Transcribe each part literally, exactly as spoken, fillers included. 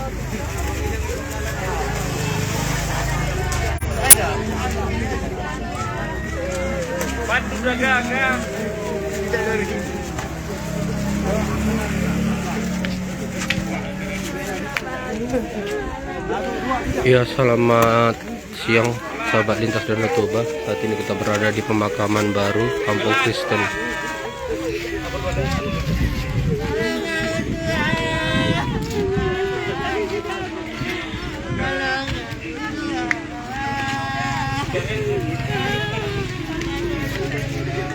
Ya, selamat siang, sahabat Lintas Danau Toba. Saat ini kita berada di pemakaman baru Kampung Kristen.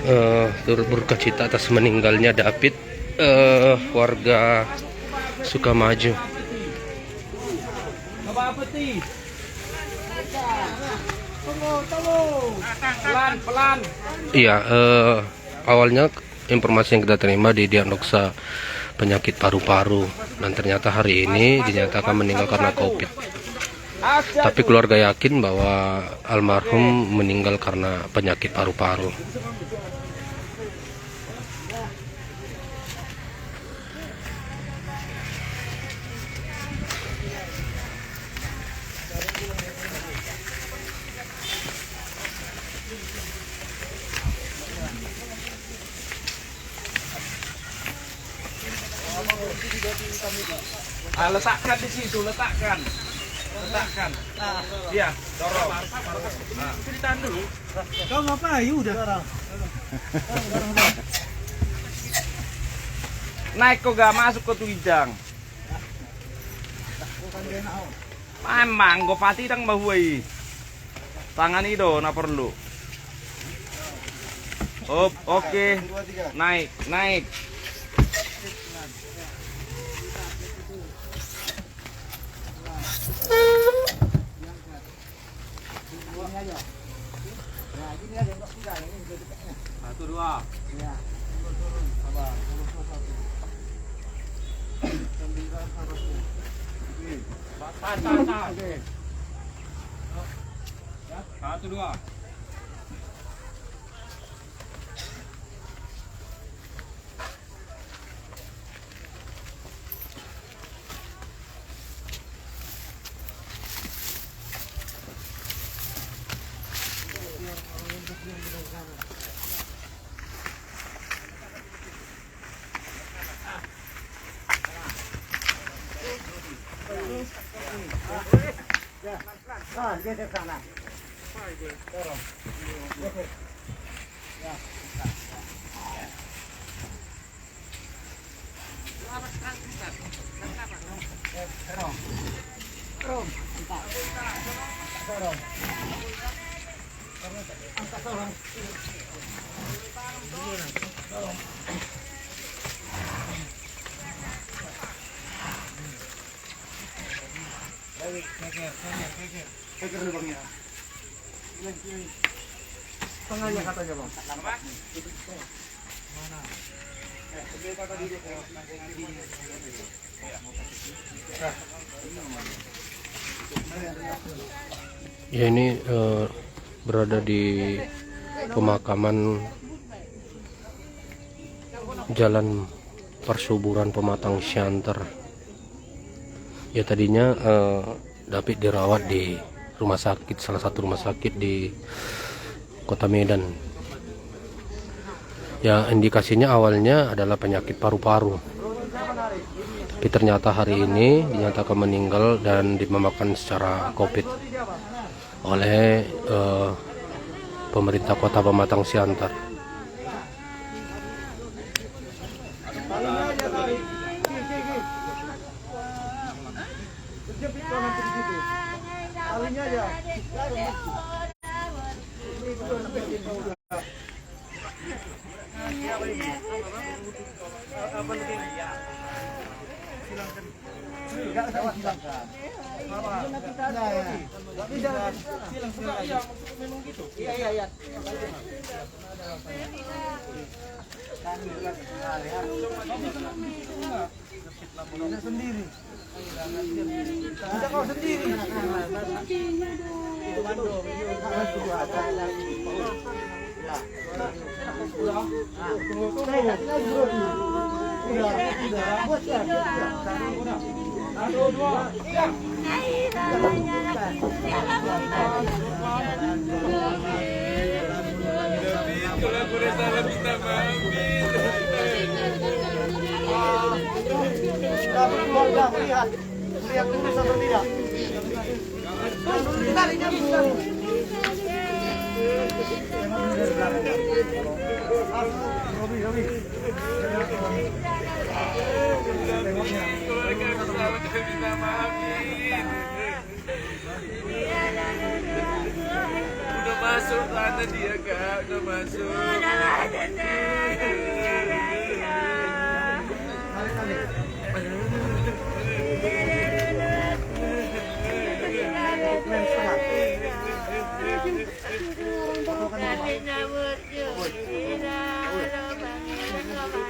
Eh, turut berduka cita atas meninggalnya David, eh, warga Sukamaju. Pelan, pelan. Iya, eh, awalnya informasi yang kita terima didiagnosa penyakit paru-paru, dan ternyata hari ini dinyatakan meninggal karena covid. Tapi keluarga yakin bahwa almarhum meninggal karena penyakit paru-paru. Ah, letakkan di situ, letakkan. Letakkan. Iya, dorong. Nah. Kau ngapain? Udah. Naik kau, gak masuk kau tu ginjang. Memang kau pati dang mahua i. Tangan i do na porlu. Op, oke. Naik, naik. Satu, dua. Tahan, tahan, tahan. Satu, dua. Keker dulu, Bang, ya. Tengahnya katanya, Bang. Mana? Ya, ini, eh, berada di pemakaman Jalan Parsuburan, Pematang Siantar. Ya, tadinya, eh, David dirawat di rumah sakit, salah satu rumah sakit di Kota Medan. Ya, indikasinya awalnya adalah penyakit paru-paru. Tapi ternyata hari ini dinyatakan meninggal dan dimakamkan secara covid oleh, eh, pemerintah Kota Pematang Siantar. Bisa sendiri. Bisa kau sendiri. Udah, udah. Buat ya. Udah masuk sana dia, Kak. Udah masuk. Udah masuk, Kak.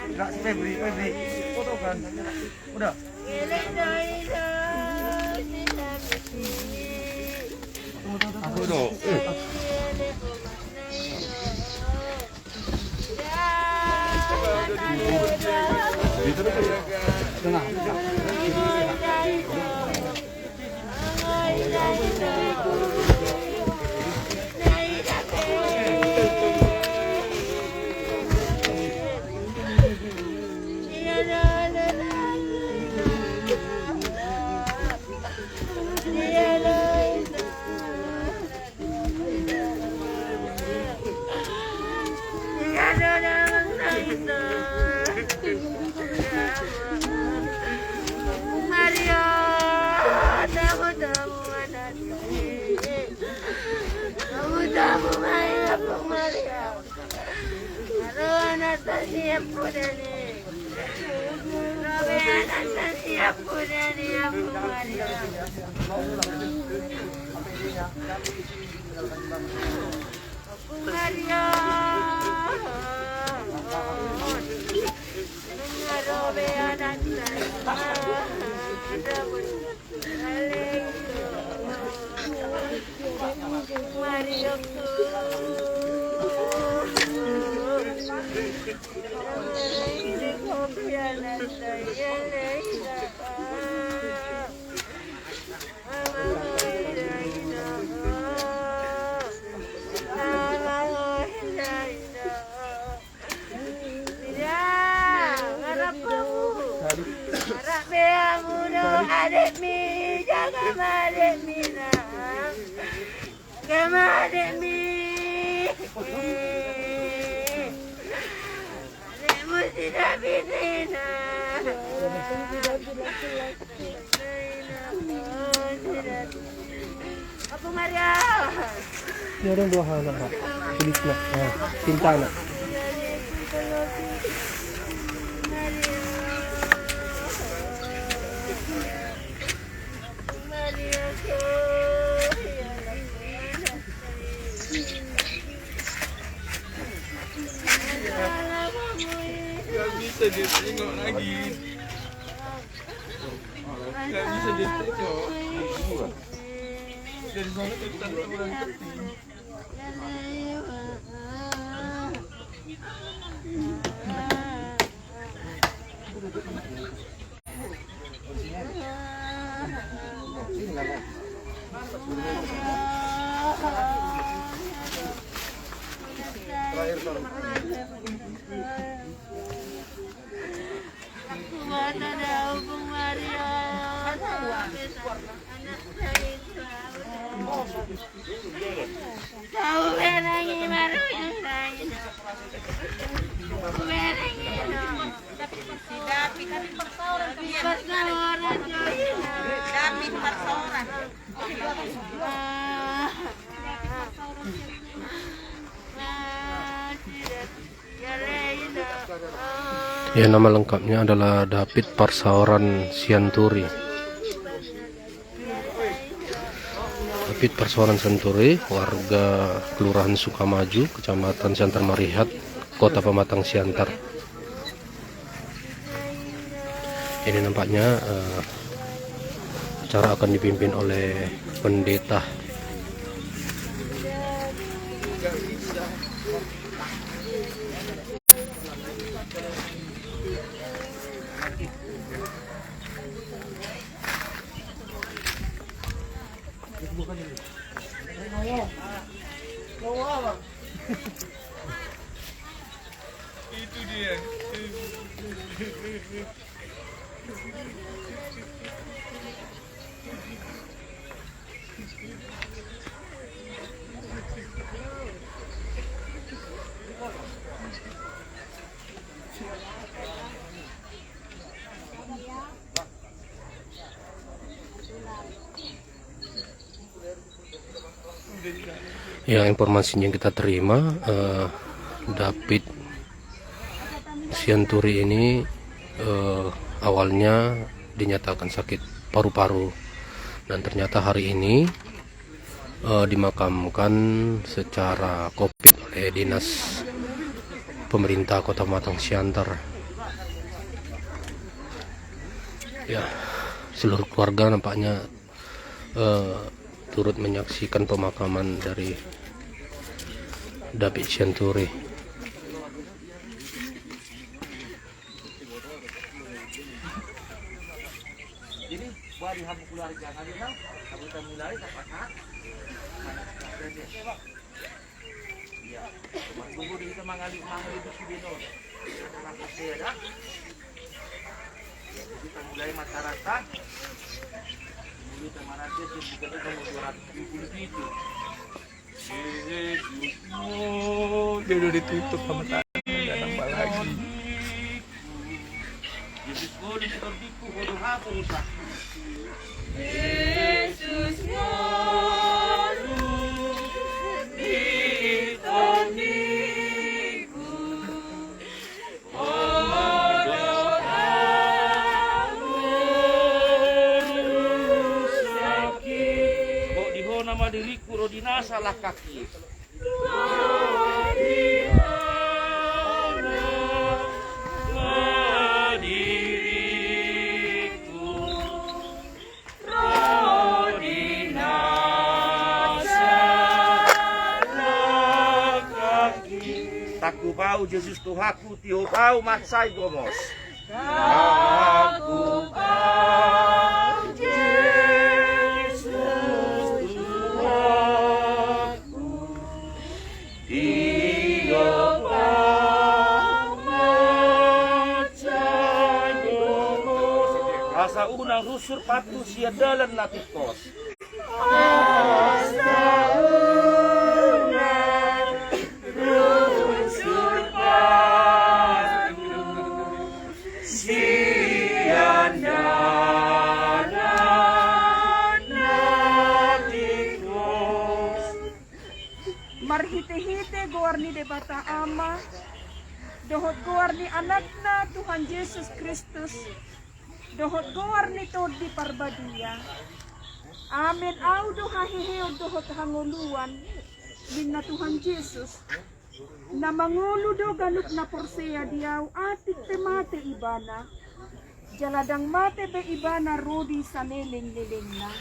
Enggak, si Febri, Febri. Foto kan. Udah. Aku dong. Eh. Tengah. Maria, tamu-tamu anak. Tamu-tamu mai Ompung Maria. Ro anakta si Ampudani. Ro be anakta si Ampudani, Ompung Maria. Ompung Maria. Ro be anakta. Ngarap hamu. Ngarap be hamu do adikmi, jaga ma adikmi na. Jaga ma adikmi. Adikmu si David i na. Ompung Maria. Dia ada dua hal, Pak. Tulisna. Nah, cintana. Gak bisa dia tengok lagi. Gak bisa dia tengok. Dari sana ke sana orang. Ya, nama lengkapnya adalah David Parsaoran Sianturi. David Parsaoran Sianturi, warga Kelurahan Sukamaju, Kecamatan Siantar Marihat, Kota Pematang Siantar. Ini nampaknya, eh, acara akan dipimpin oleh pendeta. Itu dia. Ya, informasinya kita terima, eh, David Sianturi ini, eh, awalnya dinyatakan sakit paru-paru, dan ternyata hari ini, eh, dimakamkan secara covid oleh Dinas Pemerintah Kota Pematang Siantar. Ya, seluruh keluarga nampaknya, eh, turut menyaksikan pemakaman dari David Sianturi. Jadi, bari hamu keluarga, nggak bilang, kamu tak mulai, tak pakai. Iya. Tunggu di kita mangali, mangali di sini, no. Ada rapat dia, dah. Ya, jadi kita mulai masyarakat. Dulu kita marah dia, kita buka dua ratus tujuh puluh tujuh. Yesus, oh, dia udah ditutup sama tangan, nggak nambah lagi. Yesus, oh, di situ di ku, oh, di hapus, ah. Yesus, oh, di ku. Ho di ho nama diriku ro di nasa langkaki. Tangkup ahu Jesus Tuhanku, tiop ahu mansai gomos. Tangkup ahu Jesus Tuhanku, tiop ahu mansai gomos. Asa unang rusur pantu sian dalan na tingkos. Marhitehite goar ni Debata Ama, dohot goar ni Anakna Tuhan Jesus Kristus, dohot goar ni Tondi Parbadia. Amen. Ahu do haheheon dohot hangoluan, ninna Tuhan Jesus, na mangolu do ganup na porsea di ahu, atik pe mate ibana, jala ndang mate be ibana ro di saleleng-lelengna.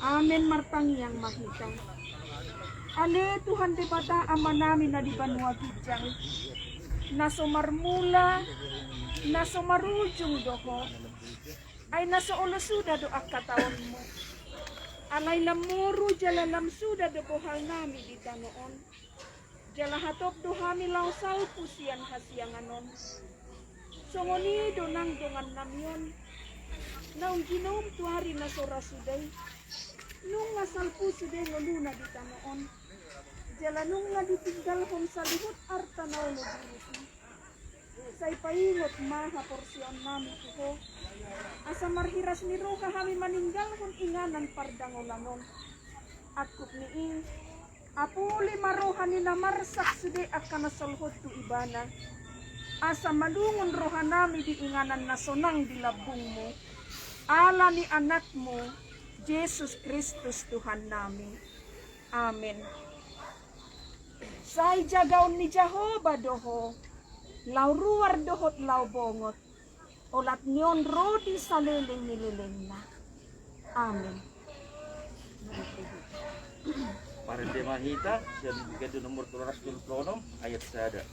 Amen. Martangiang ma hita. Ale Tuhan Debata Amanami na di banua ginjang, na so marmula, na so marujung do Ho. Ai na so olo suda do angka taonmu. Alai lam moru jala lam suda do bohalnami di tano on. Jala hatop do hami laho salpu sian hasiangan on. Songon i do nang dongannami on, naung ginoum tu ari na so ra suda i. Nunga salpu sude ngoluna di tano on. Jala nunga ditinggalhon saluhut arta na olo diurusi. Sai paingot ma haporseaonnami tu Ho, asa marhiras ni roha hami maninggalhon inganan pardangolan on. Angkup ni i, apuli ma roha ni na marsak sude angka na solhot tu Ibana, asa malungun rohanami di inganan na sonang di lambungmu, ala ni Anakmu, Jesus Kristus Tuhannami. Amen. Sai jagaon ni Jahowa do ho, laho ruar dohot laho bongot, olat ni on ro di saleleng ni lelengna. Amen. Marende ma hita sian Buku Ende nomor tolu ratus tolu pulu onom, ayat sada.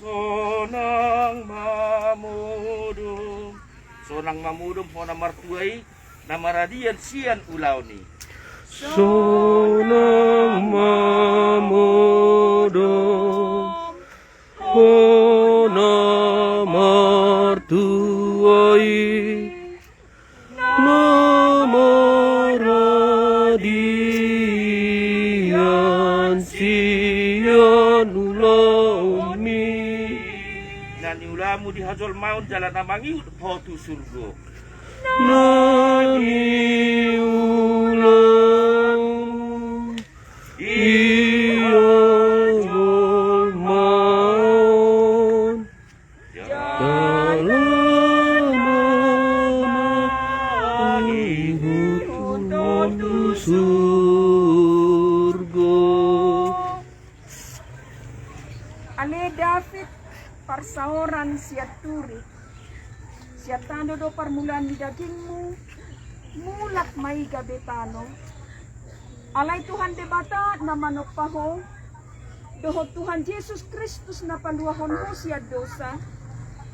Sonang ma modom. Sonang ma modom, hona martua i, na maradian sian ulaon i. Sonang ma modom, ho Na niulamu di hajolmaon jala na mangihut ho tu surgo. Na niulamu di hajolmaon jala na mangihut ho tu surgo. Ale David, parsaoran sian Turi, sian tano do parmulaan ni dagingmu, mulak ma i gabe tano. Alai Tuhan Debata na manompa ho, dohot Tuhan Jesus Kristus na paluahon ho sian dosa,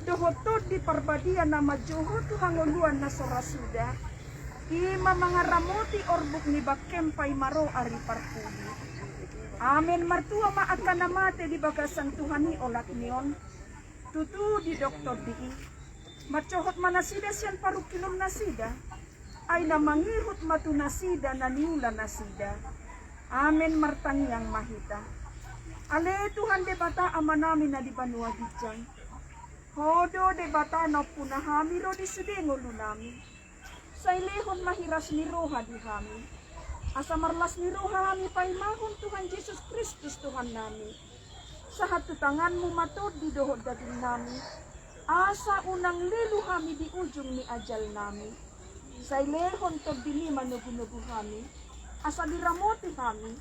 dohot Tondi Parbadia na manjou ho tu hangoluan na so ra suda, i ma mangaramoti orbuk ni bangkem paima ro ari parpudi. Amen. Martua ma angka na mate di bagasan Tuhan i olat ni on. Tutu didok Tondi i, mansohot ma nasida sian parungkilon nasida, ai na mangihut ma tu nasida na niula nasida. Amen. Martangiang ma hita. Ale Tuhan Debata Amanami na di banua ginjang, Ho do Debata na ompuna hami ro di sude ngolunami. Sai lehon ma hiras ni roha di hami, asa marlas ni roha hami paimahon Tuhan Jesus Kristus Tuhannami. Sahat tu tanganmu ma tondi dohot dagingnami, asa unang lelu hami di ujung ni ajalnami. Sai lehon tondimi manogunogu hami, asa diramoti hami,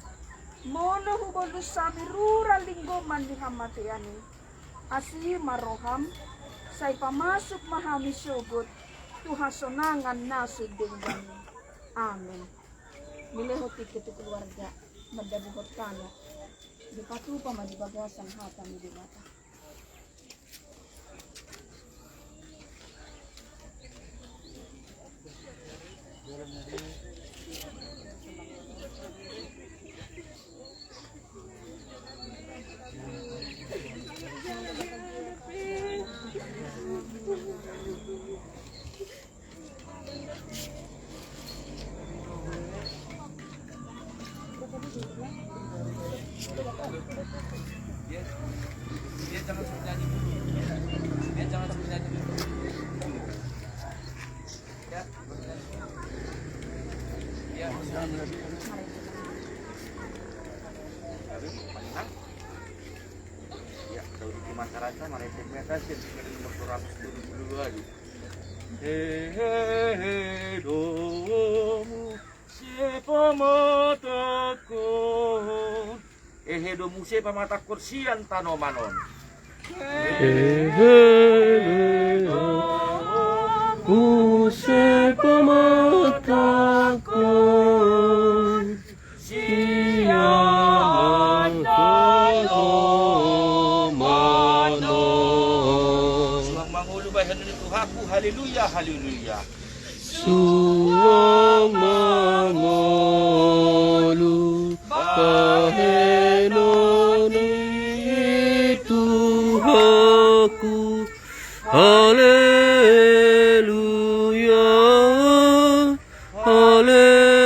molo hubolus hami rura linggoman ni hamatean i. Asi ma roham, sai pamasuk ma hami sogot tu hasonangan na so denggan i. Amen. Dilehon tingki tu keluarga, mandabuhon tano. Dipatupa ma di bagasan hata ni Debata. Ya, kalau di masyarakat, mereka biasa sih, nomor dua ratus dua puluh dua gitu. Hehe, domu. Muse pamatangkon. Hehe, domu se pamatangkon sian tanoman on. Hehe, domu se pamatangkon sian tanoman on. Suang mangolu bahen ni Tuhanku, haleluya, haleluya. Suang mangolu bahenon ni Tuhanku. Haleluya, haleluya.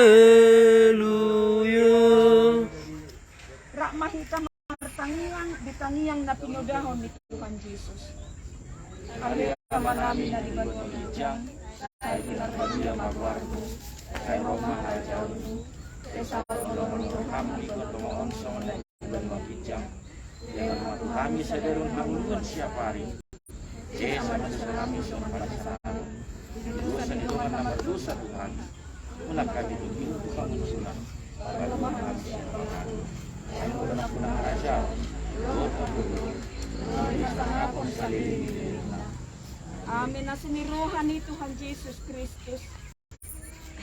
Rap ma hita martangiang di tangiang na pinodahon ni Tuhan Jesus. Ale Amanami na di banua ginjang, sai pinarbadia ma goarmu, sai ro ma harajaonmu, sai saut ma lomo ni roham di banua on songon na di banua ginjang. Lehon ma tu hami sadari on hangoluan siapari. Esa ma dosa nami songon panesanami di dosa ni dongan na mardosa tu hami. Unang hami togihon tu pangunjunan. Paluahon ma hami sian pangago. Ai Ho do nampuna harajaon dohot hagogoon dohot hasangapon saleleng ni lelengna. Amen. Asi ni roha ni Tuhan Jesus Kristus,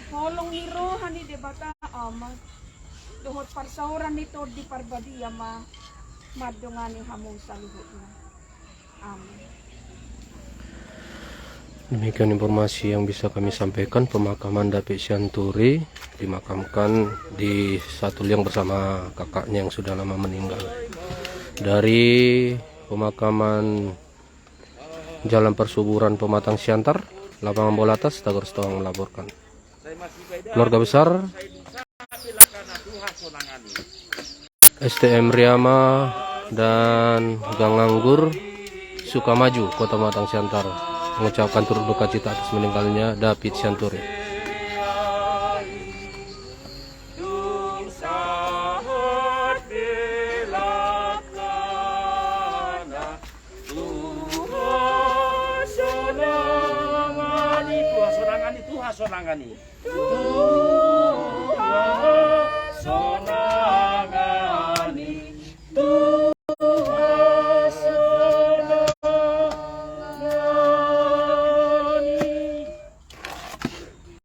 holong ni roha ni Debata Ama, dohot parsaoran ni Tondi Parbadia ma mandongani hamu saluhutna. Amin. Demikian informasi yang bisa kami sampaikan, pemakaman David Sianturi dimakamkan di Satu Liang bersama kakaknya yang sudah lama meninggal. Dari pemakaman Jalan Persuburan Pematang Siantar, Lapangan Bolatas, Tagar Sitohang melaporkan. Keluarga besar S T M Riama dan Gang Anggur, Sukamaju, Kota Matang Siantar, mengucapkan turut duka cita atas meninggalnya David Sianturi.